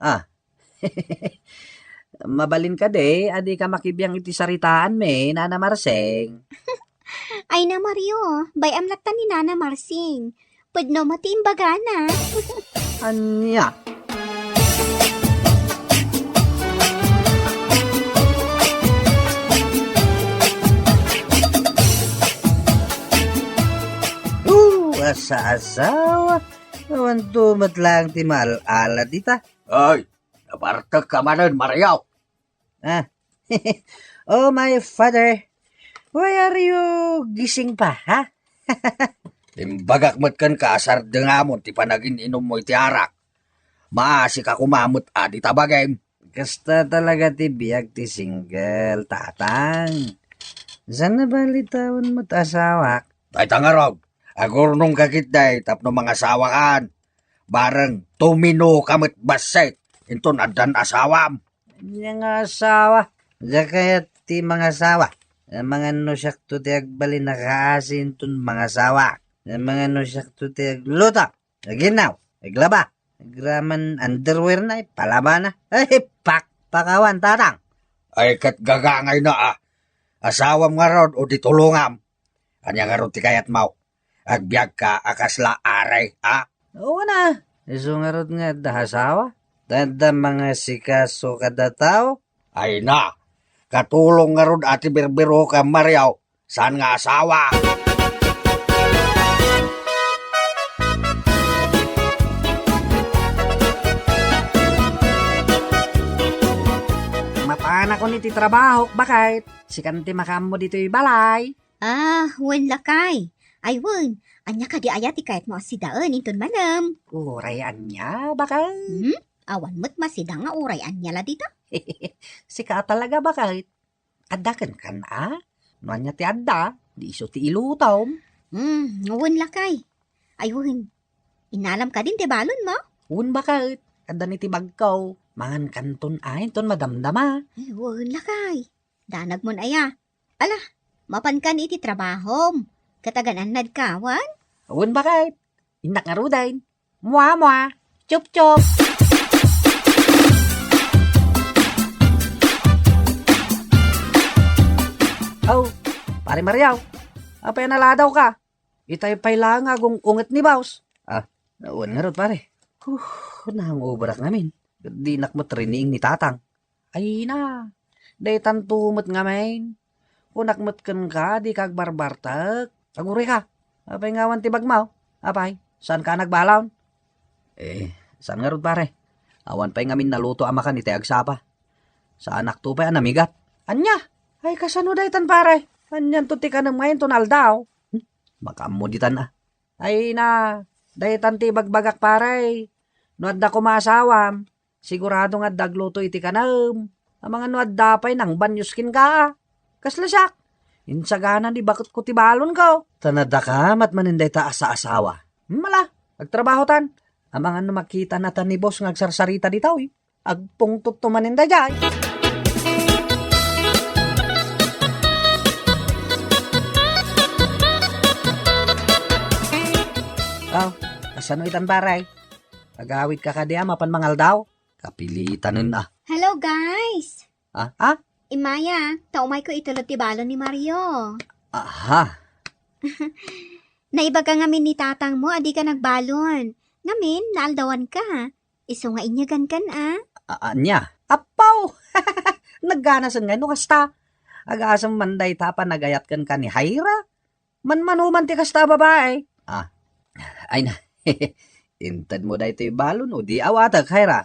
Ah. Mabalin kadi a dika makibiang iti saritaanmi, Nana Marsing. Ay na, Mario, bay-am latta ni Nana Marsing. Pudno met ti imbagana. Ania? Uh, asa-asawa. Awan to met laeng ti maal-ala dita. Ay, nabartekka manen, Mario. Ah. Oh, my father. Why are you gising pa, ha? Imbagak met kenka a sardengamon ti panagin-inummo iti arak. Maasika koma met a dita bagim. Kasta talaga ti biag ti single, Tatang. Saan a bali ta awan met asawak? Dayta ngarud, agurnongka ketdi tapno mangasawakan. Bareng tuminoka met bassit inton addan asawam. Ania nga asawa? Diak kayat ti mangasawa. Amangan no siakto ti agbalin a kaasi inton mangasawa. Amangan no siakto ti agluto, aginnaw, aglaba, agraman underwear na ipalabana. Ay, pakpakawan, Tatang. Ay, ket gagangayna a. Asawam ngarud o di tulongam? Ania ngarud ti kayatmo? Agbiagka a kasla ari, a? Wen a, isu ngarud nga adda asawa. Ta adda mangasikaso kada tao. Ay na, katulong ngarud a ti birbirokam, Mario, saan nga asawa. Nakon iti trabaho, baket. Sikan ti makaammo ditoy balay. Ah, wen lakay. Ay wen, ania kadi aya ti kayatmo a sidaen inton malem? Uray ania, baket? Hmm? Awan met masida nga uray ania la dita? Sika talaga, baket. Adda kenkan a? No ania ti adda, di isu ti ilutom. Hmm, wen lakay. Ay wen, inalam kadin ti balonmo? Wen baket, adda ni ti bagko. Mangan kanton a inton madamdama. Ay, wen lakay. Danagmon aya. Ala, mapankan iti trabahom. Ket agan-annadka, wen? Wen baket. Innak ngaruden. Mua, mua. Chup, chup. Aw, Pare Mario. Apay a naladawka? Itay pay laeng a gung-unget ni Boss. Ah, wen ngarud, pare. Huh, nangubrak ngamin. Dinak met riniing ni Tatang. Ay na, daytanto met ngamin. Kunak met kenka, dika agbarbartek. Agurayka. Apay nga awan ti bagmo? Apay, saanka a nagbalon? Eh, saan ngarud, pare? Awan pay ngamin naluto a makan itay agsapa. Saanakto pay a namigat. Ania? Ay, kasano daytan, pare? Anianto ti kanem ngamin ton aldaw? Hmm? Makaammo ditan a. Ay na, daytan ti ibagbagak, pare. No adda koma asawam, sigurado nga adda agluto iti kanem. Amangan no adda pay nangbanyos kenka. Kasla siak. Insagana ni baketko ti balonko. Ta nadakamat manen dayta a saasawa. Mala, agtrabahotan. Amangan no makitanata ni boss nga agsarsarita ditoy. Agpungtotto manen daydiay. Aw, kasano itan, pare? Agawidka kadi a mapan mangaldaw? Kapilitanen a. Hello, guys! Ah, ah? Immay a, ta umayko itulod ti balon ni Mario. Aha. Naibaga ngamin ni tatangmo a dika nagbalon. Ngamin, naaldawanka. Isu nga inyagankan a. A-, ania? Appaw! Nagganasen ngay no kasta. Agasem man dayta a panagayat kenka ni Jaira. Manmanuman ti kasta a babai. Ah, ay na. Intedmo daytoy balon o di awatek, Jaira?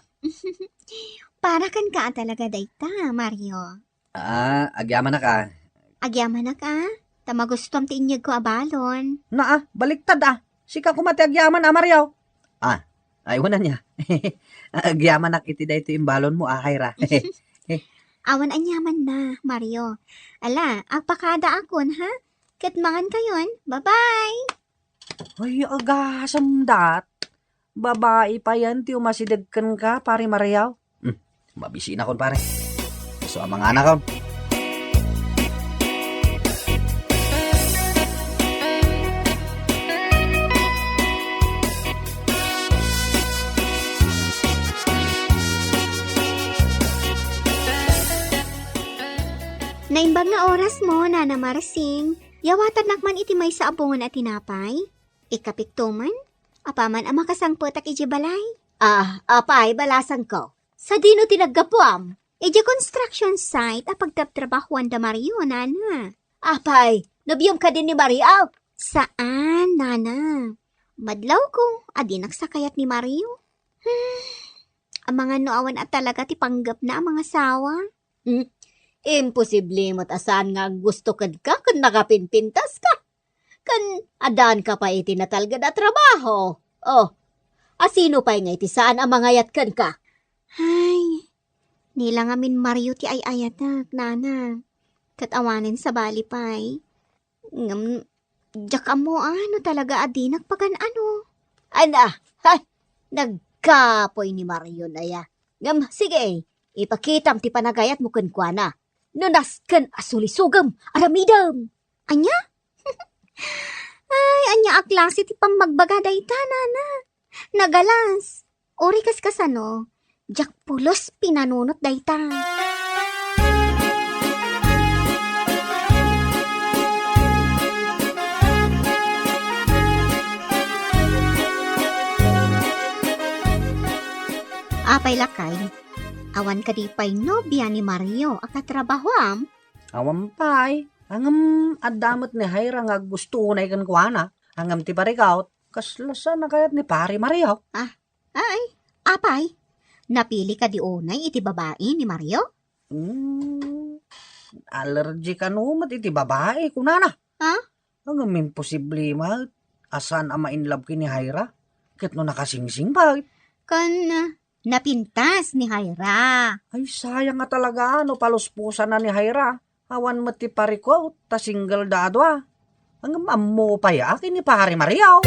Para kenka a talaga dayta, Mario. Ah, agyamanak a. Agyamanak a? Ta magustuam ti inyegko a balon. Naa, baliktad a. Sika koma ti agyaman a, Mario. Ah, ay, wen ania. Agyamanak iti daytoy imbalonmo a, Jaira. Awan aniamanna, Mario. Ala, agpakadaakon, ha? Ket mangankayon. Bye-bye! Ay, agasem dat. Babai payen ti umasideg kenka, Pare Mario. Hmm, mabisinakon, pare. Isu a manganakon. Naimbag nga orasmo, Nana Marsing. Yawatannak man iti maysa a bungon a tinapay. Ikapitto man, apaman a makasangpetak idiay balay. Ah, apay, balasangko. Sadino ti naggapuam? Idiay construction site a pagtrabtrabahoan da Mario, nana. Apay, nobiom kadi ni Mario? Saan, nana. Madlawko a dinak sakayat ni Mario. Hmm, amangan no awan a talaga ti panggepna a mangasawa. Hmm, imposible met a saan nga aggusto kenka ken nakapinpintaska. Ken addaanka pay iti natalged a trabaho. Oh, asino pay nga iti saan a mangayat kenka? Ay, ni la ngamin Mario ti ay-ayatek, nana. Ket awanen sabali pay. Ngem, diak ammo a no talaga a dinak pagan-ano. Ay na, hay, nagkapoy ni Mario aya. Ngem, sige, ipakitam ti panagayatmo kenkuana. No nasken a sulisogem, aramidem. Ania? Ay, ania a klase ti pammagbaga dayta, nana? Nagalas. Uray kas kasano, diak pulos pinanunot dayta. Apay lakay, awan kadi pay nobia ni Mario a katrabahoam? Awan pay. Ngem adda met ni Jaira nga aggusto unay kenkuana. Ngem ti parikut, kasla saan a kayat ni Pare Mario. Ah, ay, apay? Napili kadi unay iti babai ni Mario? Hmm, allergy kano met iti babai, kunana. Ha? Ngem imposible met a saan a ma-in love ken ni Jaira ket no nakasingsing pay. Kan, ah, napintas ni Jaira. Ay, sayang nga talaga no palusposanna ni Jaira. Awan met ti parikut ta single da a dua. Ngem ammo pay a ken ni Pare Mario.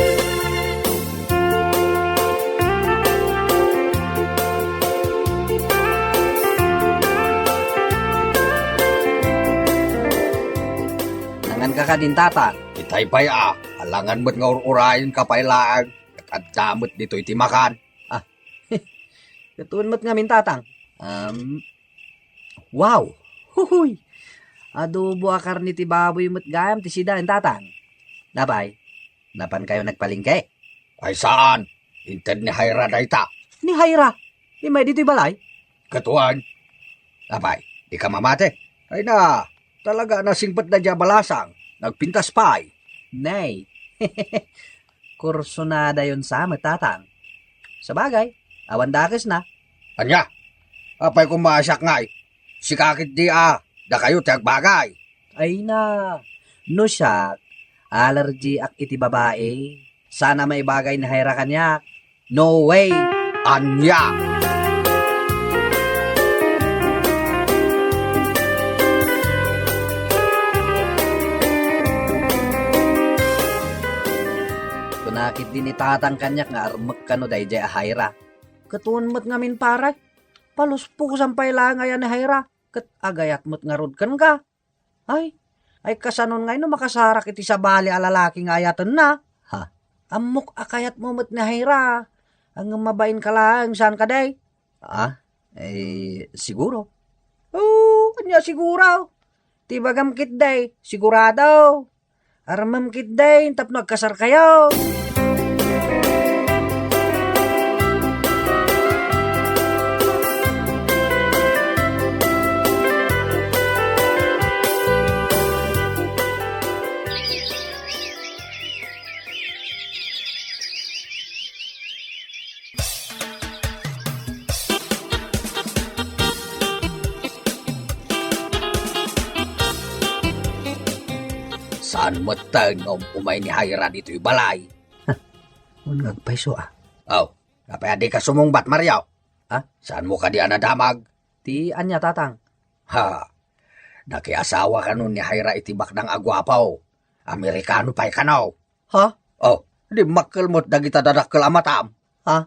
Nangan ka kadin, Tatang? Itay pay a, alangan met nga ur-urayenka pay laeng, ket adda met ditoy ti makan. Ah, ket wen met ngamin, Tatang? Um, wow! Huhuy! Adobo a karne ti baboy met gayam ti sidaen, Tatang. Apay, napankayo nagpalengke? Ay saan! Inted ni Jaira dayta. Ni Jaira? Immay ditoy balay? Ket wen. Apay, dika mamati? Ay na, talaga nasingpet daydiay a balasang. Nagpintas pay. Nay. Kursunadayon sa met, Tatang. Sabagay, awan dakesna. Ania? Apay koma a siak ngay? Sika ketdi a, dakayo ti agbagay. Ay na, no siak, allergy ak iti babai. Saan a maibagay ni Jaira kaniak. No way! Ania? Kuna ketdi ni Tatang kaniak nga armek kano daydiay a Jaira. Ket wen met ngamin, pare, palusposan pay laeng aya ni Jaira, ket agayat met ngarud kenka. Ay, ay, kasanon ngay no makasarak iti sabali a lalaki nga ayatenna? Ha? Ammok a kayatmo met ni Jaira. Ngem mabainka laeng, saan kadi? Ah, eh, siguro. Oo, ania siguro? Ti ibagam ketdi, sigurado. Armem ketdi tapno agkasarkayo. Saan metten nga um-umay ni Jaira ditoy balay? Wen nga agpayso, a. Aw, apay a dika sumungbat, Mario? Ha? Saanmo kadi a nadamag? Ti ania, Tatang? Ha, nakiasawa kano ni Jaira iti baknang a guapo. Amerikano pay kano. Ha? Oh, dimmakkel met dagita dadakkel a matam. Ha?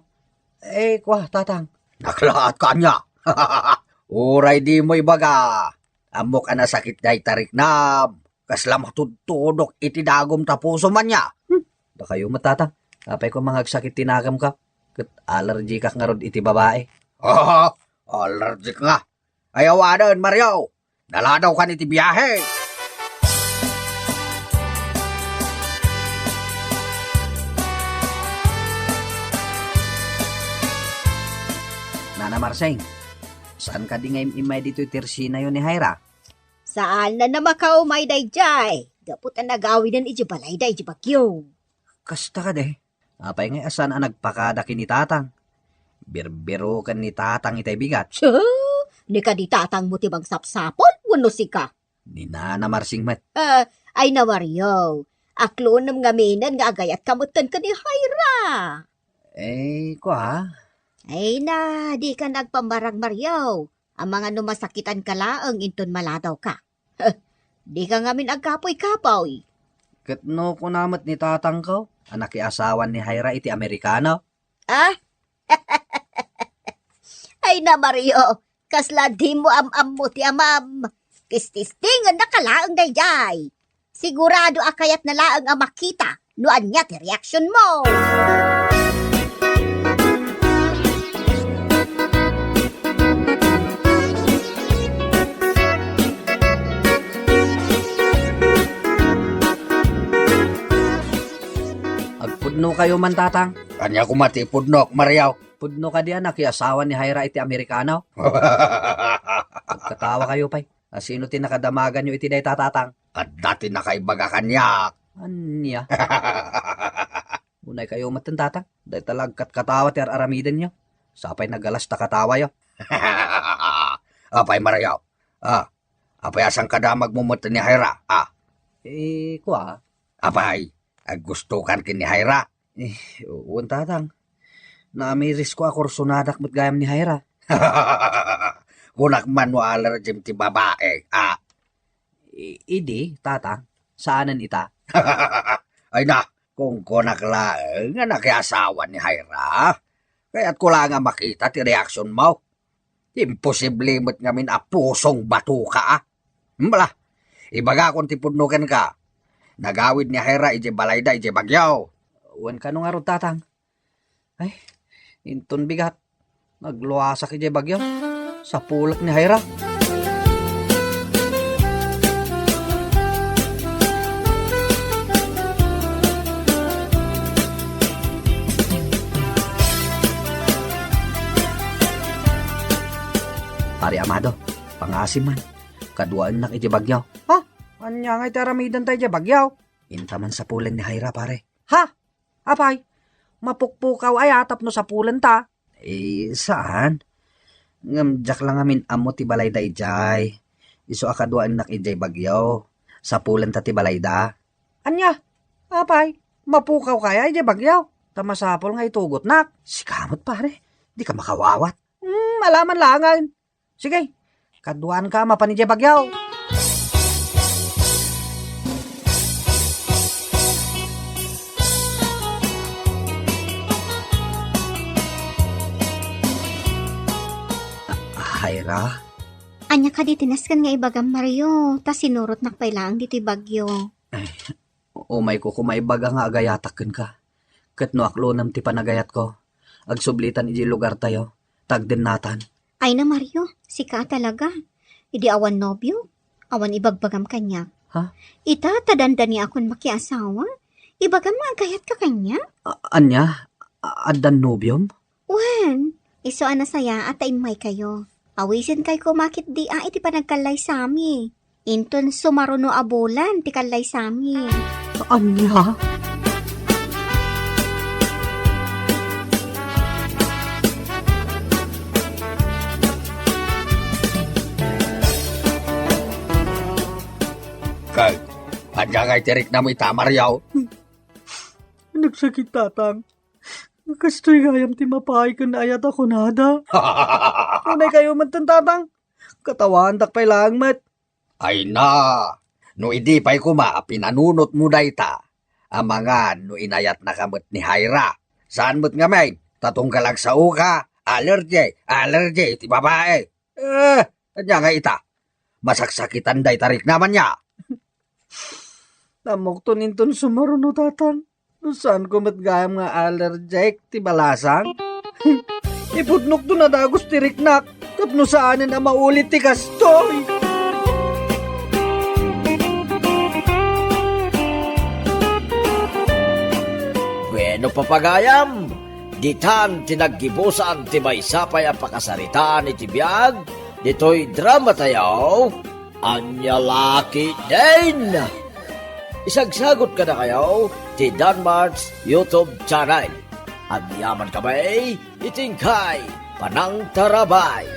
Eh, kua, Tatang. Naklaat ka ania? Uray dimo ibaga. Ammok a nasakit dayta riknam. Kasla matudtudok iti dagum ta pusom ania. Hmm, dakayo met, Tatang. Apay koma nga agsakit ti nagamka? Ket allergykak ngarud iti babai. Ah, allergic nga. Ay, awanen, Mario. Naladawkan iti biahe. Nana Marseng, saan kadi nga im-immay ditoy ti opisinayo ni Jaira? Saan a makaumay daydiay, gapu ta nagawiden iti balayda iti bagyo. Kasta kadi? Apay ngay a saan a nagpakada ken ni Tatang? Birbiroken ni Tatang itay bigat. Tsu! Ni kadi tatangmo ti mangsapsapul wenno sika? Ni Nana Marsing met. Ah, ay na, Mario. Aklonem ngaminen nga agayatka met ken ni Jaira. Eh, kua? Ay na, dika agpammarang, Mario. Amangan no masakitanka laeng inton maladawka. Dika ngamin agkapuy-kapuy. Ket no kuna met ni tatangko a nakiasawan ni Jaira iti Amerikano? Ah? Ay na, Mario, kasla dimo am-ammo ti amam. Tististengennaka laeng daydiay. Sigurado a kayatna laeng a makita no ania ti reaksionmo. Agpudnokayo man, Tatang. Ania koma ti ipudnok, Mario? Pudno kadi a nakiasawa ni Jaira iti Amerikano? Agkatawakayo pay. A, sino ti nakadamaganyo iti dayta, Tatang? Adda ti nakaibaga kaniak. Ania? Unaykayo metten, Tatang. Dayta la agkatkatawa ti ar-aramidenyo. Sapay nagalas ta katawayo. Apay, Mario, Ah, apay a saan ka damagmo met ni Jaira? Ah. Eh, kua. Apay, aggustokan ken ni Jaira? Eh, wen, Tatang. Naamirisko a kursonadak met gayam ni Jaira. Kunak man no allergym ti babae, ah. I-, idi, Tatang, saanen ita? Ay na, kunkunak laeng nga nakiasawa ni Jaira. Kayatko la nga makita ti reaksionmo. Imposible met ngamin a pusong batoka, ah. Hm, bala, ibagakon ti pudno kenka. Nagawid ni Jaira idiay balayda idiay Baguio. Wen, kano ngarud, Tatang? Ay, inton bigat. Nagluasak idiay Baguio. Sapulek ni Jaira. Pare Amado, pangaasim man. Kaduaennak idiay Baguio. Ha? Ania ngay ti aramidenta idiay Baguio? Inta man sapulen ni Jaira, pare. Ha? Apay, mapukpukaw aya tapno sapulenta? Eh, saan. Ngem diak la ngamin ammo ti balayda idiay. Isu a kaduaennak idiay Baguio. Sapulenta ti balayda. Ania? Apay, mapukaw kaya idiay Baguio? Ta masapul nga itugotnak. Sika met, pare. Dika makawawat. Hmm, alaman laengen. Sige, kaduaanka mapan idiay Baguio. Jaira? Ania kadi ti nasken nga ibagam, Mario? Ta sinurotnak pay laeng ditoy Baguio. Umayko koma ibaga nga agayatak kenka. Ket no aklonem ti panagayatko, agsublitan idiay lugartayo, ta agdennatan. Ay na, Mario, sika a talaga. Idi awan nobio, awan ibagbagam kaniak. Ha? Ita, ta dandaniakon makiasawa. Ibagam nga agayatka kaniak. A-, ania? A-, addan nobiom? Wen, isu a nasayaat ta immaykayo. Awisinkay koma ketdi a iti panagkallaysami. Inton sumaruno a bulan ti kallaysami. Ania? Kag, ania ngay ti riknam ita, Mario? Nagsakit, Tatang. Kastoy gayam ti mapaay ken ayat a kunada. Unay kayo met ten, Tatang. Katawaandak pay laeng met. Ay na, no idi pay koma a pinanunotmo dayta, amangan no inayatnaka met ni Jaira. Saan met ngamin, ta tunggal agsaoka, allergy, allergy ti babae. Eh, ania nga ita? Masaksakitan dayta riknam ania? Ammokton inton sumaruno, Tatang. No saanko met gayam nga allergic ti balasang. Ipudnokto a dagus ti riknak tapno saanen a maulit ti kastoy. Bueno, papagayam, ditan ti naggibusan ti maysa pay a pakasaritaan iti biag ditoy dramatayo, Ania la ketdin? Isagsagot kadakayo ti Danmart's YouTube channel. Agyaman kami iti inkay panangtarabay.